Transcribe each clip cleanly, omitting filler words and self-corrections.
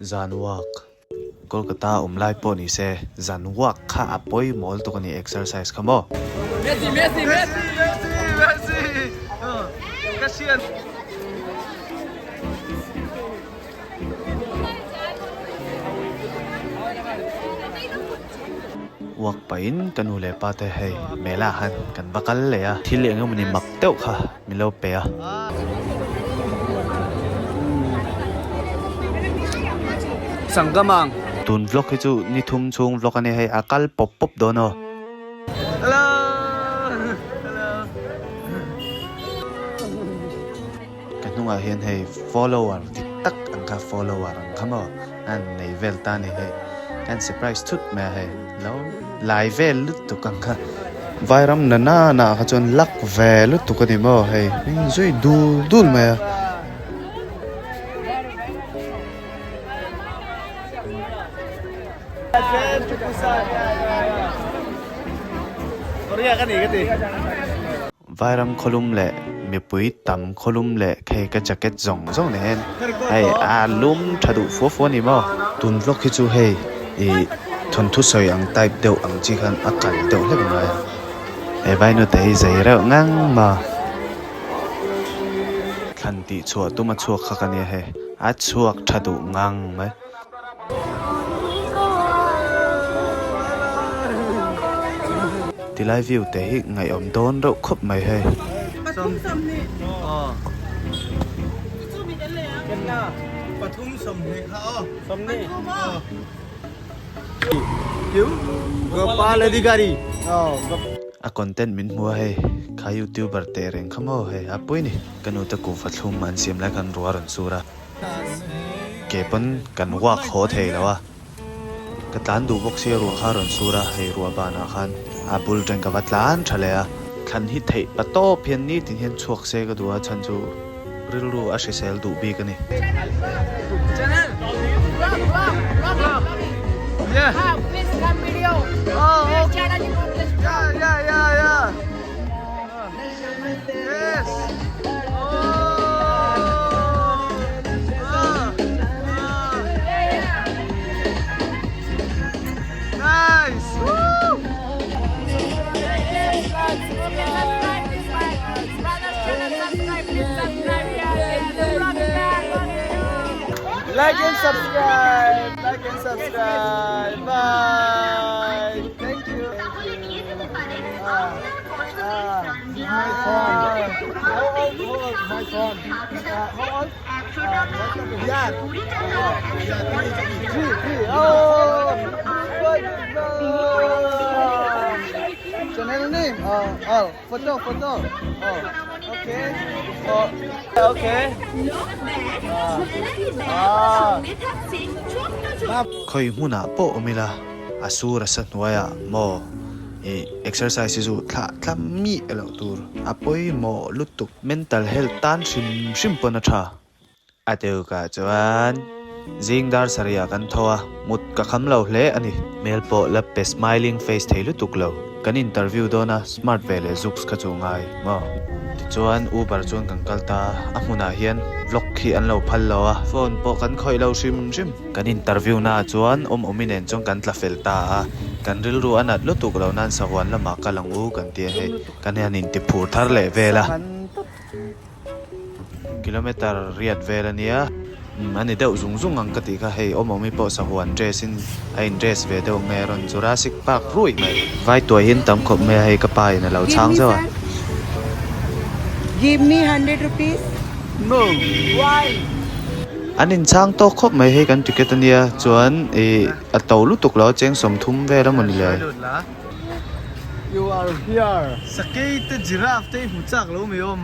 Zan walk. Kolkata awm lai pawh ni se zan walk kha a pawimawh lutuk a ni exercise kha maw. Messi Messi Messi Messi Messi ka hriat. Walk pahin ka nu leh pa te hei mela ah khan kan va kal leh a, thil eng emawni mak deuh kha min lo pe a. Sanggamang. Tun vlog hi chu ni thum chhung vlog a nia hei a kal pawp pawp dawn aw. Hello hello. Ka hnungah hian hei follower dik tak ang kha follower ang kha maw an nei vel ta a ni hei kan surprise thut mai a hei lo lai vel lutuk ang kha vairam na na na ah kha chuan luck ve lutuk a ni maw hei hming zui dul dul mai a. Vairam khawlum leh mipui tam khawlum leh khei ka jacket zawng zawng nen hian hei a lum tha duh fua fua a ni maw? Tun vlog hi chu hei ih thawnthu sawi ang type deuh ang chi khan a kal deuh hlek mai a, he vainute hi zei reuh ngang maw? Thlan tih chhuah tum a chhuak kha ka nia hei, a chhuak tha duh ngang mai. Tilai view te hi ngaihawm dawn reuh khawp mai hei. A content min hmu a hei, kha youtuber teh reng kha maw hei a pui ni. Ka nu te kuhva thlum an siam lai khan ruah a rawn sur a. Ke pawn kan walk haw thei lo a, ka tlan duh bawk sia ruah kha a rawn sur a, hei ruah banah khan a bul teng ka va tlan tha leh a, thlan hi theih pa tawp hian nitin hian chhuak se ka duh a, chhan chu rilru a hrisel duh bik a ni. Like and subscribe. Like and subscribe. Bye. Thank you. Channel name? Oh, photo, photo. Oh, okay. Oh, okay. Ah. Khawi hmunah pawh awm ila a sur a sa hnuaiah maw? Ih exercise hi chu thlah thla mi loh tur a pawimawh lutuk. Mental health tan hrim hrim pawn a tha. A tuk ah chuan zing dar sarih ah kan tho a, mut ka kham lo hle a ni. Hmel pawh la pe smiling face thei lutuk lo. Kan interview dawn a, smart ve leh zuks kha chu ngai maw? Tichuan Uber chuan kan kal ta a, a hmunah hian vlog hi an lo phal lo a, phone pawh kan khawih lo hrim hrim. Kan interview naah chuan awm awmi nen chuan kan tla fel ta a, kan rilru a nat lutuk lo nan sahuan lamah kal ang u kan ti a hei, kan hian inti phur thar leh vel a. Kilometer riat vel a nia, umm a ni deuh zung zung ang ka tih kha hei awm awmi pawh sahuan dress in a in dress ve deuh nge a rawn Jurassic Park ruih mai. Vai tuai hi an tam khawp mai a hei ka pa in a lo chhang zeuh a. Give me hundred rupees. No. Why? An inchhang tawk khawp mai hei kan ticket ania chuan ih a to lutuk lo a cheng 30 vel a mawni le. You are here. Sakei te giraffe te hi hmu chak lo mai awm.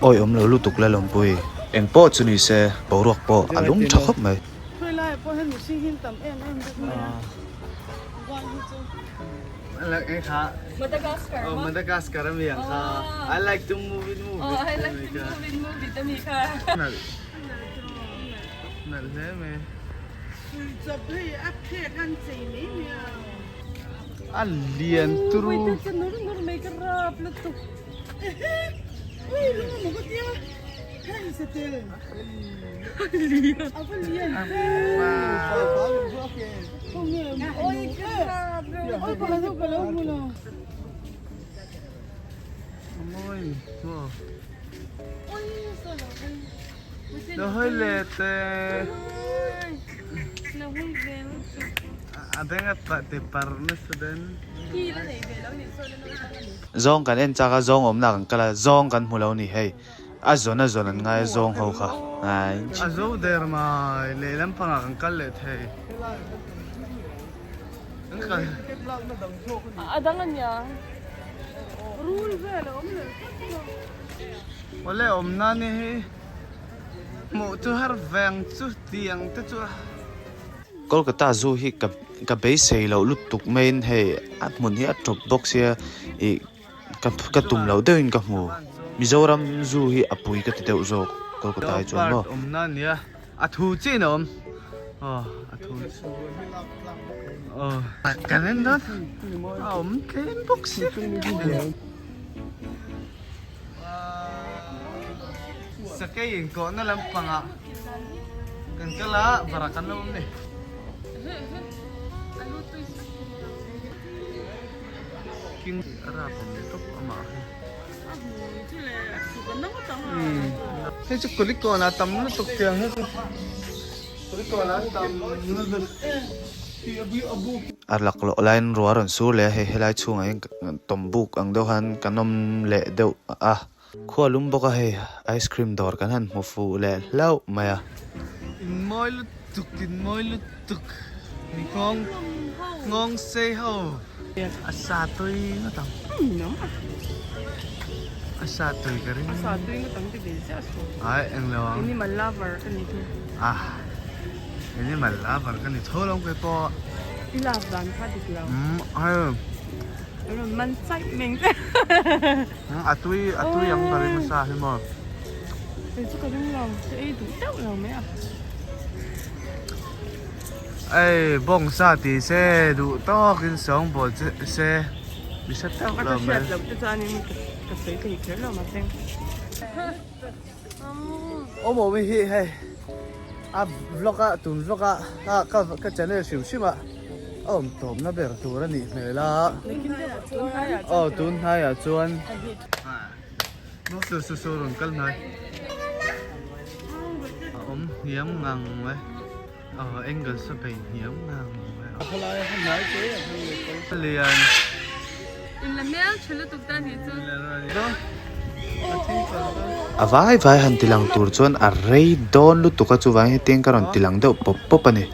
Awi awm lo lutuk la lawmpui. Eng pawh chu ni se boruak pawh a lum tha khawp mai. Madagascar oh Madagascar ami ang kha I like to move it move it oh I like to move it move it ami kha nal nal hle mai. A lian turu. Lo hawi leh teh. A beng a ti par nasa den. Zawng kan en chak a, zawng awmna kan kal a, zawng kan hmu lo ni hei. A zawn a zawn an ngai a zawng ho kha. A zo der mai, lehlam pangah kan kal leh thei. Kan kal. A dang a nia. Rul vel a awm leh tlat lo. Awle awmna ni hi hmuh chu har veng chu tiang te chu a. Kolkata zoo hi ka ka beisei loh lutuk maiin hei a hmun hi a tawp bawk sia ih ka ka tum loh deuhin ka hmu Mizoram zoo hi a pui ka ti deuh zawk Kolkata hi chuan maw. Park awmna ania a thu chiin a awm aw a thu aw kan en dawn a awm tlem bawk sia. Sakei inkawhna lampangah kan kal a, varak an lo awm ni. King a rap awm tawp amah hi. Hei chu kulikawn ah tam lutuk tiang hi chu kulikawn ah tam lutuk. A laklawh laiin ruah a rawn sur leh a, hei helai chhungah hian tawmbuk ang deuh khan kan awm leh deuh a. Khua lum bawk a hei ice cream dawr kan han hmu fuh leh hlauh mai a. In mawi lutuk, in mawi lutuk, nghawng nghawng sei ho. A sa tui ngawt ang. A sa tui ka ring. A sa tui ngawt ang ti ve ziah suh. Ai englo ang. Animal lover ka ni thung. Ah. Animal lover ka ni tho lo kei pawh. I love dan kha dik lo. Umm ai. A rawn man chaih meng che. A tui a tui ang ka ring nasa hi maw. Kei chu ka ring lo, ka ei duh deuh lo mai a. Ei bawngsa ti se duh tawkin sawngbawl che se mi hre deuh lo mai. A ka hriat loh te chuanin ka sawi thei kher lo mahse. Awmawmi hi hei a vlog a tun vlog a ka ka channel hrim hrim a a awm tawpna ber tur a nih hmel a aw tun hnaiah chuan su su su rawn kal hnai a awm hniam ngang mai aw angle saw bei hniam ngang mai a lian. In la hmel tha lutuk ta nih chu. A vai vai han tilang tur chuan a rei dawn lutuk a chuvangin hetiang ka rawn tilang deuh pawp pawp a ni.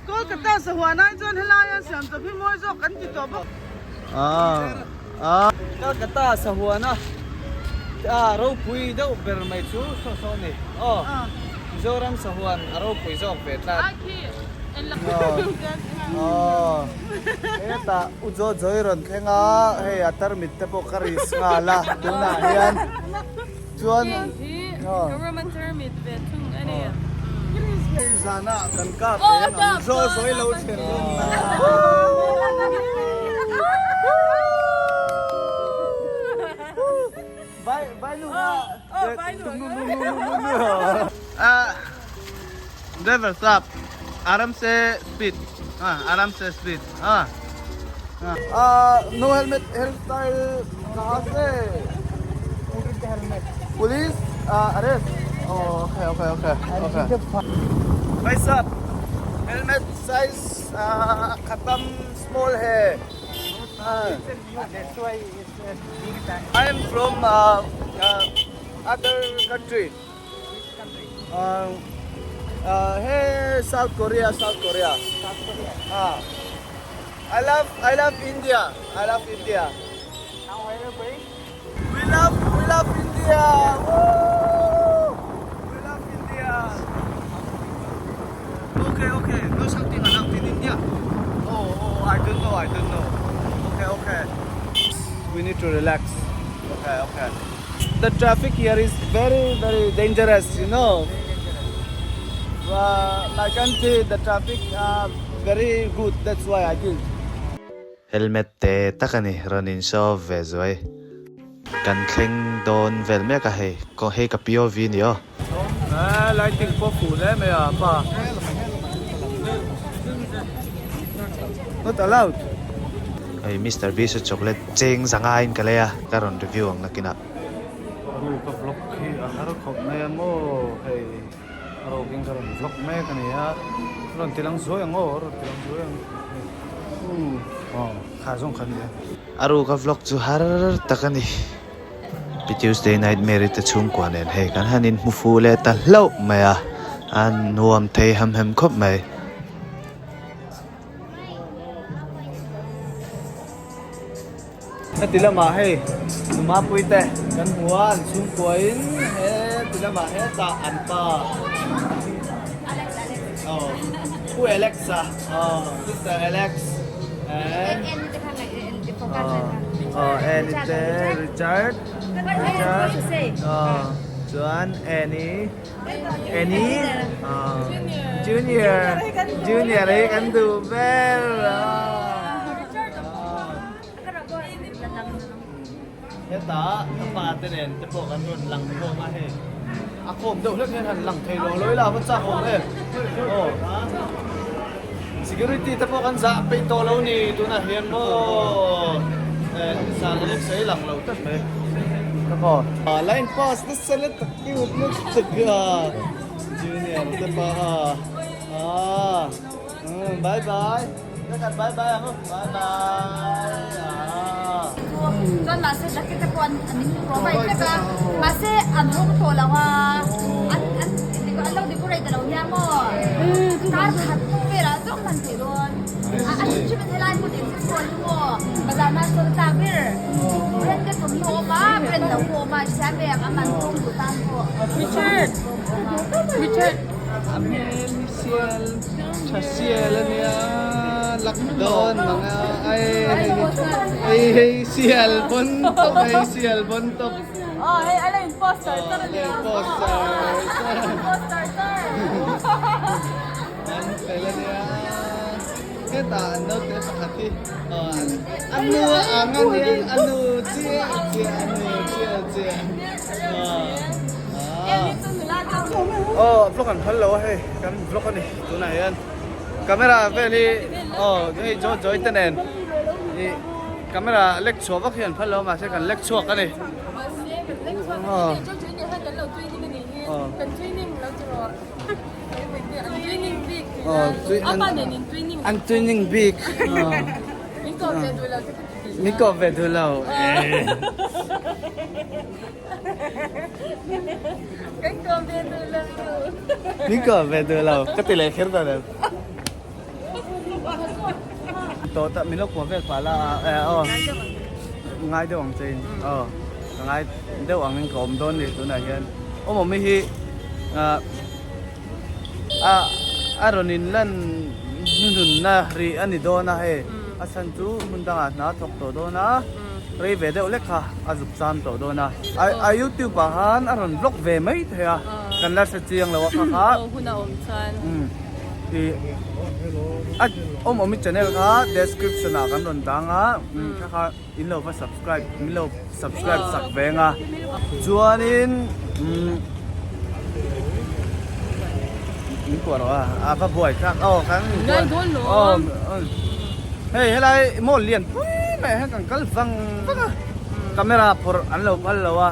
Kolkata sahuan ai chuan helaia siam chawp hi mawi zawk kan ti tawh bawk. Kolkata sahuana ropui deuh ber mai chu saw saw a ni. Aw Mizoram sahuan a ropui zawk ve tlat. Aw hetah U Jojoy rawn thleng a, hei a tarmit te pawh ka risk nghal a tunah hian chuan hei zanah kan kap eng ang Jojoy lo thlen run na. Vai vai nu a driver sahab aram se speed aram se speed no helmet hair style kaha se police arrest okay okay okay okay bhai sahab helmet size khatam small hai I am from uh, uh, other country. Uh, uh, hey, South Korea, South Korea. South Korea. Ah. I love, I love India. I love India. Now where are you going? We love, we love India. Woo! We love India. Okay, okay. No something allowed in India. Oh, oh, I don't know, I don't know. Okay, okay. We need to relax. Okay, okay. The traffic here is very, very dangerous, you know. Uh, my country, the traffic uh, very good. That's why I think. Helmet te tak a ni, rawn in show off ve zuai. Kan thleng dawn vel mek a hei, hei ka POV ni aw. Lighting pawh fuh hle mai a pa. Not allowed. Hei Mister Beast chocolate cheng zanga in ka lei a, ka rawn review ang nakinah. Ru ka vlog hi a har khawp mai a maw hei a rawkin ka rawn vlog mek a ni a, rawn ti lang zuai ang aw rawn ti lang zuai ang aw kha zawng kha a ni a. A ru ka vlog chu har tak a ni. Pi Tuesday Nightmare-i te chhungkua nen hei kan han inhmu fuh leh ta hlauh mai a, a nuam thei hem hem khawp mai. Heti lamah hei Numapui te kan hmu a, an chhungkuain heti lamah hetah an pa aw Pu Alex-a aw Mister Alex and aw Annie te Richard Richard aw chuan Annie Annie aw Junior Junior hi kan duh ber aw. Hetah ka pa te nen te pawh kan rawn lang khawm a hei a khawm deuh hlek hian han lang thei lo lawi la va chak awm em aw security te pawh kan zah peih tawh lo ni tunah hian maw eh zan a lek sawi lang lo tlat mai ka kaw line pass nasa let tak cute lutuk a junior te pawh a bye bye. Bye bye ang bye bye Chuan mahse jacket te pawh an min provide vek a mahse an hawng tawh lo a an an an lo decorate lo nia maw kar khat hnu velah zawng hman theih dawn a a hrim hrim in helai hmun exit pawh hi maw bazar man sawn a tlak ber brand te thawmhnaw a awm a brand lo pawh a awm a hria mek a man tlawm duh tan pawh Richard Richard A hmel hi sial tha sial a nia lak dawn mang a ai hei hei sial bon tawp hei sial bon tawp aw hei a la in poster tar a nia poster poster tar an fel a nia hetah an naute pakhat hi a nu ang a nia a nu chiah chiah a nu chiah chiah Aw vlog an phal lo a hei kan vlog a ni tunah hian camera vel hi aw hei jo joy te nen ih camera lek chhuah vak hi an phal lo a mahse kan lek chhuak a ni an training bik min kawp ve duh lo. Min kawp ve duh lo. Ka ti leh kher dawn em? Tawh ta min lo kuah vel pah la a aw ngai deuh ang che in aw ka ngai deuh ang in ka awm dawn ni tunah hian awm awm hi a a rawn in lan hnuhnunna rih a ni dawn a hei a chhan chu hmun dangah hna thawk tawh dawn a. Rei ve deuh lek kha a zuk cham tawh dawn a. A youtube ah khan a rawn vlog ve mai thei a, kan la hre chiang lo a kha kha. Aw hun a awm chuan. I a awm awm i channel kha description ah kan rawn dang a, kha kha in lo va subscribe min lo subscribe sak ve ang a. Chuanin min kuah rawh a, a va buai thlak aw kan Ngai dawn lo. Hei helai mall lian pui mai ah hian kan kal vang vang a camera phawrh an lo phal lo a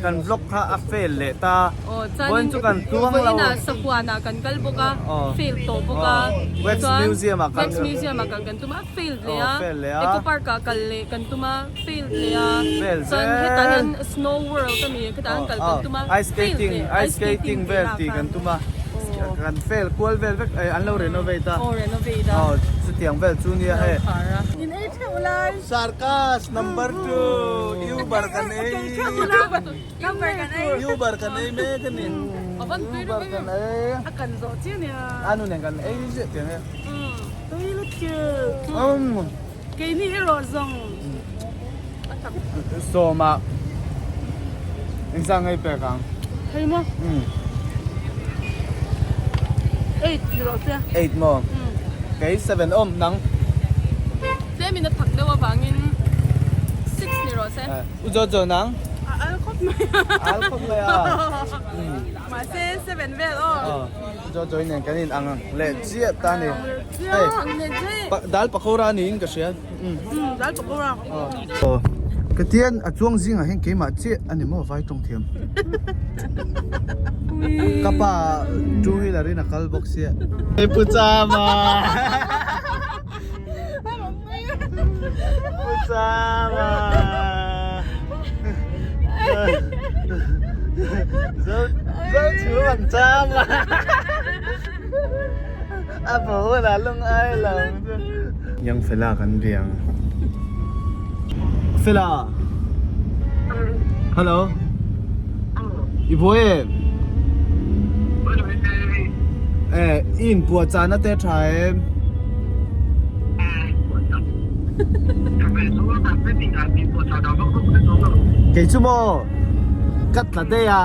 kan vlog kha a fail leh ta vawiin chu kan tluang lo vawiinah sahuanah kan kal bawk a fail tawh bawk a wax museum ah wax museum ah kal kan tum a fail leh a eco park ah kal leh kan tum a fail leh a chuan hetah hian snow world a mi hetah hian kal kan tum a ice skating ice skating vel tih kan tum a kan fail kual vel vek an lo renovate a. Aw renovate a. Aw chutiang vel chu nia hei. In ei theuh lai. Sarkas number 2 Uber kan ei. Number kan ei. Uber kan ei mek a ni. Uber kan ei. A kan zawh chiah nia. A nu nen kan ei ziah tiang e. Tui lutuk. Keini erawh zawng. Sawma engzah ngei pek ang? Hei maw? Eight ni rawh se. Eight maw? Kei seven awm nang. Tlemin a thak deuh avangin six ni rawh se. U Jo Jo nang? A al khawp mai a. A al khawp mai a. Mahse seven vel aw. U Jo Jo nen kan in ang leh chiah ta ni. Hei dal pakora niin ka hria. Dal pakora. Aw. Ka tian a chuang zingah hian keimah chiah a ni maw vai tawng thiam. Ka pa two wheeler in a kal bawk sia. Hei Pu Chama. Pu Chama. Zo zo chu ang Chama. A bo hunah lung ai lo. Yang Fela kan biang. Fela. Hello. I buai em? Eh, i in puah chahna te tha em? Kei chu maw? Ka tla daih a.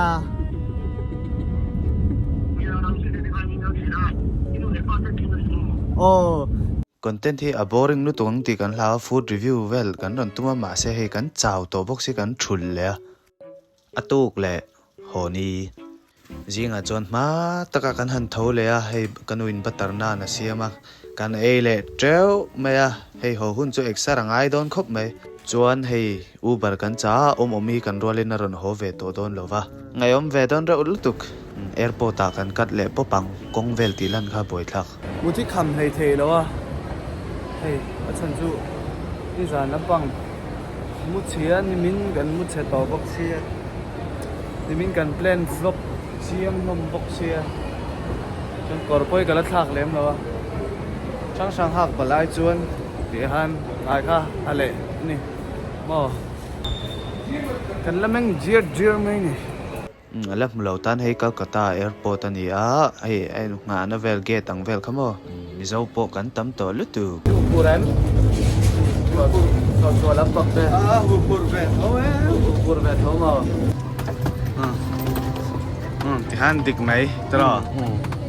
Aw. Content hi a boring lutuk ang tih kan hlau a, food review vel kan rawn tum a mahse hei kan chau tawh bawk si kan thulh leh a, a tuk leh haw ni zingah chuan hma taka kan han tho leh a, hei ka nu in butter naan a siam a, kan ei leh teuh mai a, hei haw hun chu exer a ngai dawn khawp mai. Chuan hei Uber kan cha a, awm awm hi kan rualin a rawn haw ve tawh dawn lo va. Ngaihawm ve dawn reuh lutuk. Airport ah kan cut leh pawp ang, kawng vel tih lan kha buaithlak. Muthi kham hlei thei lo a, hei a chhan chu nizan lampang mu chhia nimin kan mu chhe tawh bawk sia, nimin kan plan vlog chiang hlawm bawk sia, chuan kawr pawh hi ka la thlak lem lo a, hrang hrang hak palai chuan tih han ngai kha a leh a ni. Maw? Kan la meng diar diar mai ni. A la hmu lo tan hei Calcutta airport a ni a, hei a nghahna vel gate ang vel kha maw? Mizo pawh kan tam tawh lutuk. Huphur em? Chhuah lam bak te. A huphur ve tho e. Huphur ve tho maw? Umm tihan dik mai tiraw?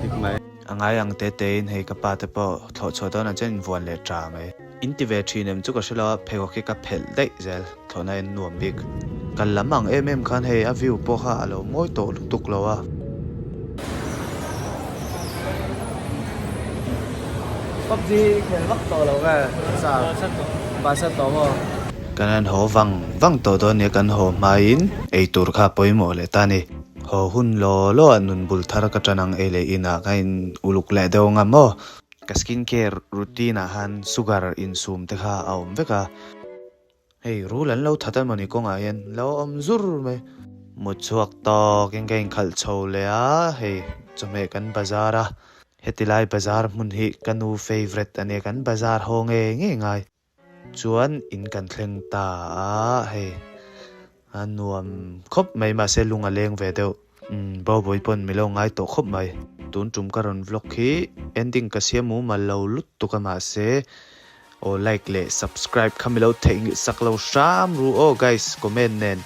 Dik mai. A ngai ang te tein hei ka pa te pawh thlawh chhuah dawn ang chuan invuan leh ta mai. In ti ve thin em chu ka hre lo a, pheikhawk hi ka phelh daih zel, thlawhna en nuam bik. Kal lam ang em em khan hei a view pawh kha a lo mawi tawh lutuk lo a. PUBG khel vak tawh lo nge sa basa tawh maw. Kan han haw vang vang tawh dawn nia kan haw hmaiin eitur kha pawimawh leh ta a ni. Haw hun law law ah nun bul thar ka tan ang ei leh inah ka in uluk leh deuh ang a maw. Ka skin care routine ah khan sugar insum te kha a awm vek a, hei rul an lo that a mawni kawngah hian lo awm zur mai. Mut chhuak tawkin ka inkhalh chho leh a, hei chawhmeh kan bazar a, heti lai bazar hmun hi ka nu favourite a nia kan bazar haw ngei ngei ngai. Chuan in kan thleng ta a, hei a nuam khawp mai mahse lung a leng ve deuh. Umm Boboy pawn mi lo ngai tawh khawp mai. Tun tum ka rawn vlog hi ending ka siam mumal lo lutuk a mahse aw like leh subscribe kha mi lo theihnghilh sak lo hram ru aw guys comment nen.